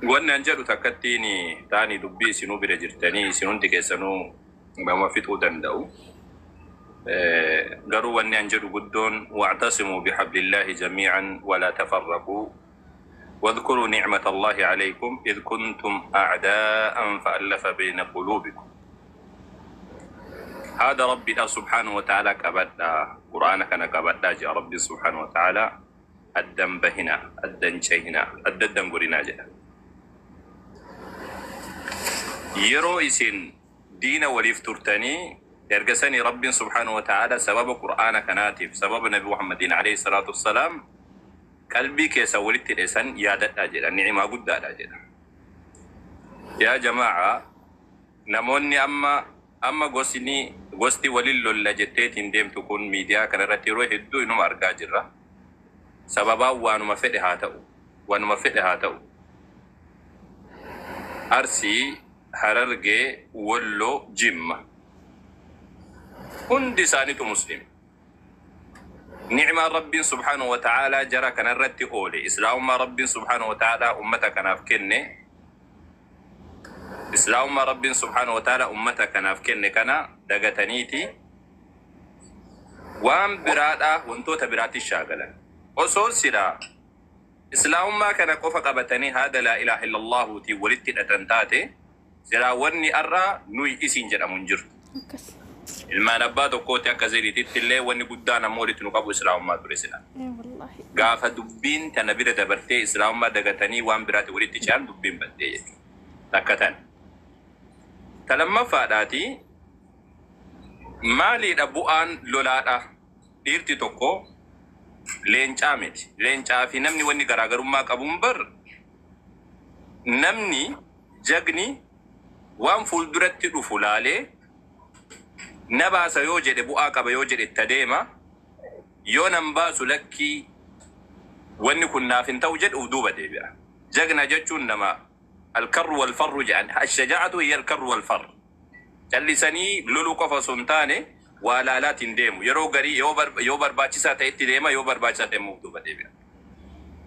Wanni an jedhu takkattiin taanii dubbii isinuu bira jirtanii isin hundi keessanuu nama fixuu danda'u. Garuu wanni an jedhu guddoon wa'tasimuu bihablillaahi jamii'an walaa tafarraquu واذكروا نعمة الله عليكم إذ كنتم أعداء فألف بين قلوبكم. هذا ربي سبحانه وتعالى كبدا قرآن كان كبدا جاء ربي سبحانه وتعالى الدم بهنا الدم شيهنا الدم قرنا جاء yeroo isin diina waliif turtanii ergasanii Rabbiin subhaanahu wa ta'ala sababa Qur'aana kanaatiif sababa Nabi Muhammadiin alayhi salaatu wassalaam qalbii keessa walitti hidhesan yaadadhaa jedha, ni'imaa guddaadha jedha. Yaa jamaa'a, namoonni amma amma gosni gosti walin lolla jetteetiin deemtu kun miidiyaa kanarratti yeroo hedduu inuma argaa jirra. Sababaan waanuma fedhe haa ta'u, waanuma fedhe haa ta'u. Arsii, Harargee, Walloo, Jimma. Hundi isaaniitu Muslima. Ni'maan Rabbiin subhaanahu wa ta'aalaa jara kanarratti oole, Islaamummaa Rabbiin subhaanahu wa ta'aalaa ummata kanaaf kenne, Islaamummaa Rabbiin subhaanahu wa ta'aalaa ummata kanaaf kenne kana dagataniiti waan biraadhaa wantoota biraatti shaagalan. Osoo silaa Islaamummaa kana qofa qabatanii haada laa ilaaha illallaahuutiin walitti hidhatan taate, silaa wanni arraa nuyi isin jedhamu hin jirtu. Akkas. Ilmaan abbaa tokkooti akka zeriititti illee wanni guddaan ammoo walitti nu qabu Islaamummaa ture silaa. Ee wallaahi. Gaafa dubbiin tana bira dabartee Islaamummaa dagatanii waan biraatti walitti ce'an dubbiin baddee jechuudha. Takka tana. Ta lammaffaadhaati maaliidha bu'aan lolaadha? Dhiirti tokko leencaa miti. Leencaa fi namni wanni garaagarummaa qabuun bar namni jagni waan fuulduratti dhufu laalee na baasa yoo jedhe bu'aa qaba yoo jedhe itti adeema, yoo nan baasu lakkii wanni kun naaf hin ta'u jedhu duuba deebi'a. Jagna jechuun nama alkarru wal farru jedhan, ashajaa'atu hiya alkarru wal farru. Callisanii loluu qofa osoo hin taane waa laalaatiin deemu. Yeroo garii yoo barbaachisaa ta'etti deema, yoo barbaachisaa ta'e immoo duuba deebi'a.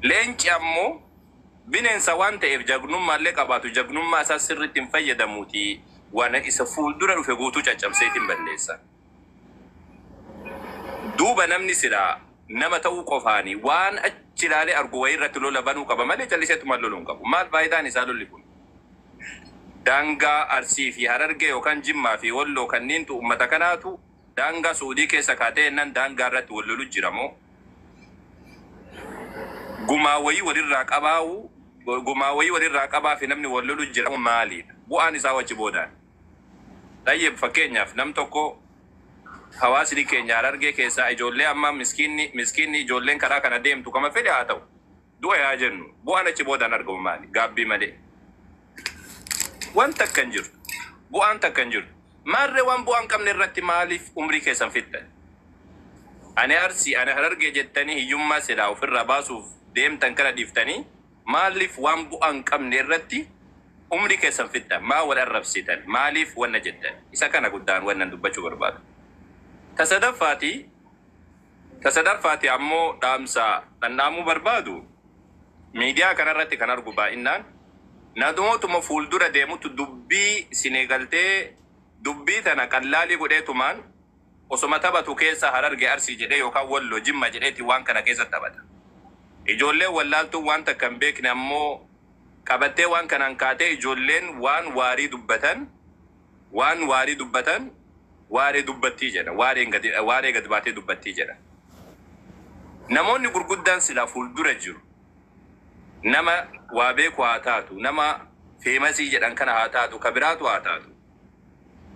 Leenci ammoo bineensa waan ta'eef jagnummaallee qabaatu jagnummaa isaa sirriitti hin fayyadamuuti waan isa fuuldura dhufe guutuu caccabseetiin balleessa. Duuba namni silaa nama ta'uu qofaani waan achi ilaalee argu wayii irratti lola banuu qaba malee calliseetuma loluu hin qabu. Maal faayidaan isaa lolli kun? Daangaa Arsii fi Harargee yookaan Jimmaa fi Walloo kanneentu uummata kanaatu daangaa Suudii keessa kaatee jennaan daangaa irratti wal lolu jira moo? Gumaa wayii walirraa qabaa'u, gumaa wayii walirraa qabaa fi namni wal lolu jira moo maaliidha? Bu'aan isaa achi boodaan. Tayyib, fakkeenyaaf nam tokko hawaasni keenya Harargee keessaa ijoollee amma miskiinni miskiinni ijoolleen karaa kana deemtu kama fedhe haa ta'u du'a yaa jennu, bu'aan achi boodaan argamu maali? Gaabbii malee. Waan takka hin jiru. Bu'aan takka hin jiru. Maarree waan bu'aan qabne irratti maaliif umrii keessan fixxan? Ani Arsii, ani Harargee jettanii hiyyummaa silaa ofirraa baasuuf deemtan kana dhiiftanii maaliif waan bu'aan qabne irratti umrii keessan fixxan? Maa wal arrabsitan? Maaliif wanna jettan? Isa kana guddaan wannan dubbachuu barbaadu. Ta sadaffaati ammoo dhaamsa dhandhaamuu barbaadu miidiyaa kanarratti kan argu baay'inaan namootuma fuuldura deemutu dubbii sineegaltee dubbii tana qallaalii godheetumaan osoma taphatu keessa Harargee Arsii jedhee yookaan Walloo Jimma jedheeti waan kana keessa taphata. Ijoolleen wallaaltuun waan takka hin beekne ammoo qabattee waan kanaan kaatee ijoolleen waan waarii dubbatan waan waarii dubbatan waaree dubbattii jedha, waareen gadi waaree gadi baatee dubbattii jedha. Namoonni gurguddaan silaa fuuldura jiru. Nama waa beeku haa taatu, nama feemasii jedhan kana haa taatu, ka biraatu haa taatu.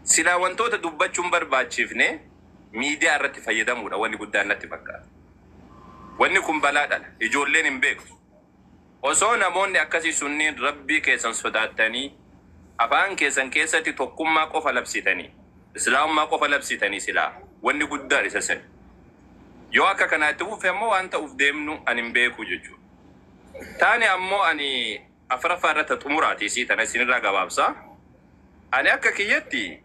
Silaa wantoota dubbachuun barbaachifne miidiyaa irratti fayyadamuudha wanni guddaan natti fakkaata. Wanni kun balaa dhala. Ijoolleen hin beektu. Osoo namoonni akkasii sunniin Rabbii keessan sodaattanii afaan keessan keessatti tokkummaa qofa labsitanii, Islaamummaa qofa labsitanii silaa wanni guddaan isa sani. Yoo akka kanaa itti fufe ammoo waan ta'uuf deemnu ani hin beeku jechuudha. Taane ammoo ani afuraffaa irratti xumuraati isii tana isinirraa gabaabsa. Ani akka kiyyatti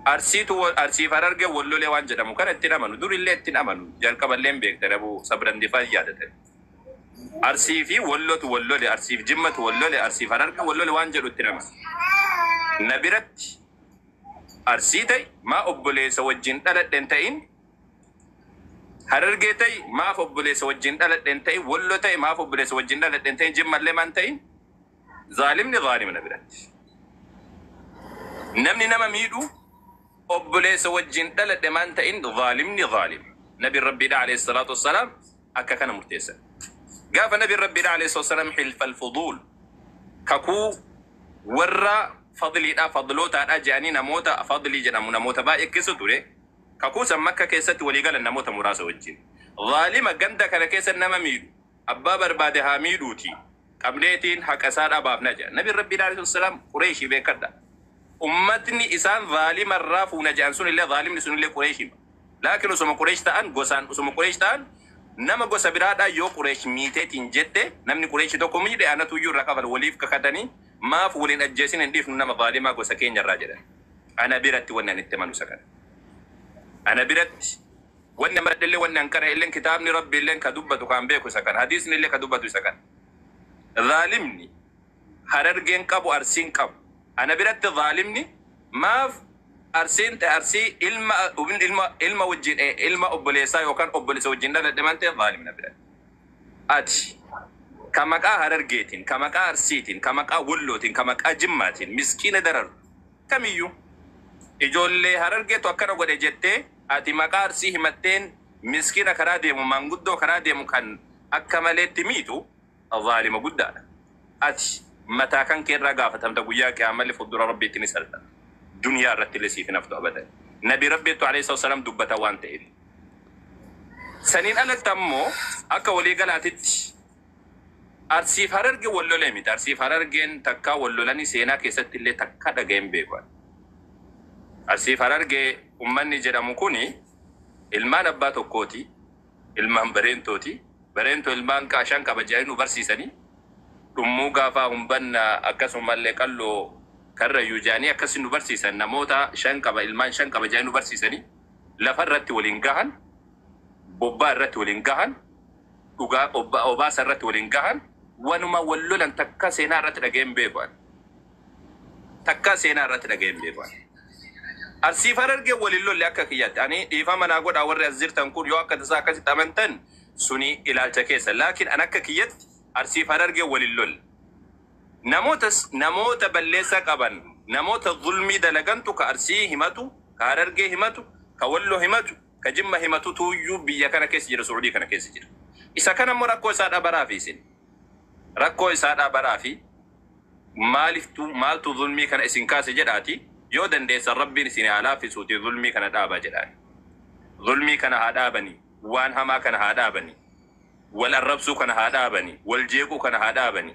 Arsiitu Arsiif Harargee wal lolee waan jedhamu kana ittiin amanu. Durillee ittiin amanu. Jalqaballee hin beektan abuu sabrandifaa yaadatan. Arsii fi Wallotu wal lole, Arsiif Jimmatu wal lole, Arsiif Hararge wal lole waan jedhu itti nama. Na biratti Arsii ta'i maa obboleessa wajjin dhaladhe hin ta'in, Harargee ta'i maaf obboleessa wajjin dhaladhe hin ta'in, Wallo ta'i maaf obboleessa wajjin dhaladhe hin ta'in, Jimmallee maan ta'in, zaalimni zaalima na biratti. Namni nama miidhu obboleessa wajjin dhaladhe maan ta'in zaalimni zaalima. Nabi Rabbiidha alayhi salaatu wassalaam akka kana murteessan. Gaafa Nabi Rabbiidha alayhi salaatu wassalaam hilfal fuduul kakuu warra fadliidha fadlootaadha jedhanii namoota fadlii jedhamu namoota baay'ee keessa ture. Kakuu san Makka keessatti walii galan namoota muraasa wajjin. Zaalima ganda kana keessa nama miidhu abbaa barbaade haa miidhuuti. Qabneetiin haqa isaa dhabaafna jedha. Nabi Rabbiidha alayhi salaam Qureeshii beekadha. Ummatni isaan zaalima irraa fuuna jedhan sunillee zaalimni sunillee Qureeshii. Laakiin osuma Qureesh ta'an gosaan osuma Qureesh ta'an nama gosa biraadhaa yoo Qureesh miiteetiin jette namni Qureeshi tokko miidhe anatu iyyuu irraa kafala waliif kakatanii maaf waliin ajjeesin hin dhiifnu nama zaalimaa gosa keenya irraa jedhan. Ana biratti wanni ani itti amanu isa kana. Ana biratti wanni amma illee wanni an kana illee kitaabni Rabbi illee ka dubbatu kan beeku isa kana. Hadiisni illee ka dubbatu isa kana. Zaalimni Harargeen qabu Arsiin qabu. Ana biratti zaalimni maaf Arsiin ta'e Arsii ilma ilma ilma wajjin ilma obboleessaa yookaan obboleessa wajjin dhaladhe maan ta'e zaalimna biratti. Ati ka maqaa Harargeetiin, ka maqaa Arsiitiin, ka maqaa Wallootiin, ka maqaa Jimmaatiin miskiina dararu kamiyyuu ijoollee Harargeetu akkana godhe jettee ati maqaa Arsii himatteen miskiina karaa deemu maanguddoo karaa deemu kan akka maleetti miitu zaalima guddaadha. Ati mataa kan kee irraa gaafatamta guyyaa qiyaamalli fuuldura Rabbiitti ni salphata. Duniyaa irratti illee siif hin haftu abadan. Nabi Rabbiitu alayhi salaam dubbata waan ta'eef. Saniin alatti ammoo akka walii galaatitti Arsiif Hararge wal lolee miti. Arsiif Harargeen takkaa wal lolanii seenaa keessatti illee takka dhaga'een beeku. Arsiif Harargee ummanni jedhamu kuni ilmaan abbaa tokkooti. Ilmaan bareentooti. Bareentoo ilmaan qaashaan qaba jedhanii nu barsiisanii. Dhummuu gaafaa humbanna akkasumallee qalloo karrayyuu jedhanii akkasi nu barsiisan namoota shan qaba ilmaan shan qaba jedhanii nu barsiisanii lafa irratti waliin gahan bobbaa irratti waliin gahan dhugaa obaasa irratti waliin gahan wanuma wal lolan takka seenaa irratti dhaga'een beeku. Takka seenaa irratti dhaga'een beeku. Arsiif Harargee waliin lolle akka kiyyaatti. Ani dhiifama naa godhaa warri as jirtan kun yoo akka tasaa akkasitti amantan suni ilaalcha keessa. Laakiin an akka kiyyatti Arsiif Harargee waliin lolle. Namoota balleessaa qaban namoota zulmii dalagantu ka Arsii himatu, ka Harargee himatu, ka Walloo himatu, ka Jimma himatu tuuyyuu biyya kana keessa jira, Suudii kana keessa jira. Isa kana immoo rakkoo isaa dhabaraa fi isin. Rakkoo isaa dhabaraa fi maaliftu maaltu zulmii kana isin kaase jedhaati yoo dandeessan Rabbiin isin haa laaffisuuti zulmii kana dhaabaa jedhaani. Zulmii kana haa dhaabanii, waan hamaa kana haa dhaabanii, wal arrabsuu kana haa dhaabanii, wal jeequu kana haa dhaabanii,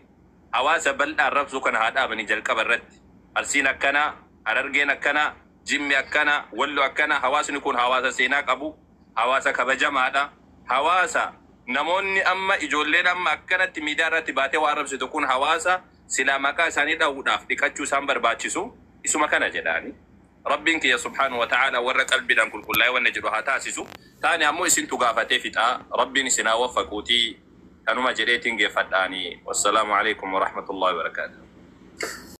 hawaasa bal'aa arrabsuu kana haa dhaabanii jalqaba irratti. Arsiin akkanaa, Harargeen akkanaa, Jimmi akkanaa, Wallo akkanaa, hawaasni kun hawaasa seenaa qabu, hawaasa kabajamaadha. Hawaasa namoonni amma ijoolleen amma akkanatti miidiyaa irratti baatee waa arrabsitu kun hawaasa silaa maqaa isaanii dha'uudhaaf dhiqachuu isaan barbaachisu isuma kana jedhaani. Rabbiin kiyya subhaanahu wa ta'ala warra qalbiidhaan qulqullaa'ee wanna jedhu haa taasisu. Taane ammoo isintu gaafatee fixaa. Rabbiin isin haa waffaquutii kanuma jedheetiin geeffadhaani. Wassalaamu alaikum wa rahmatullahi wa barakaatuh.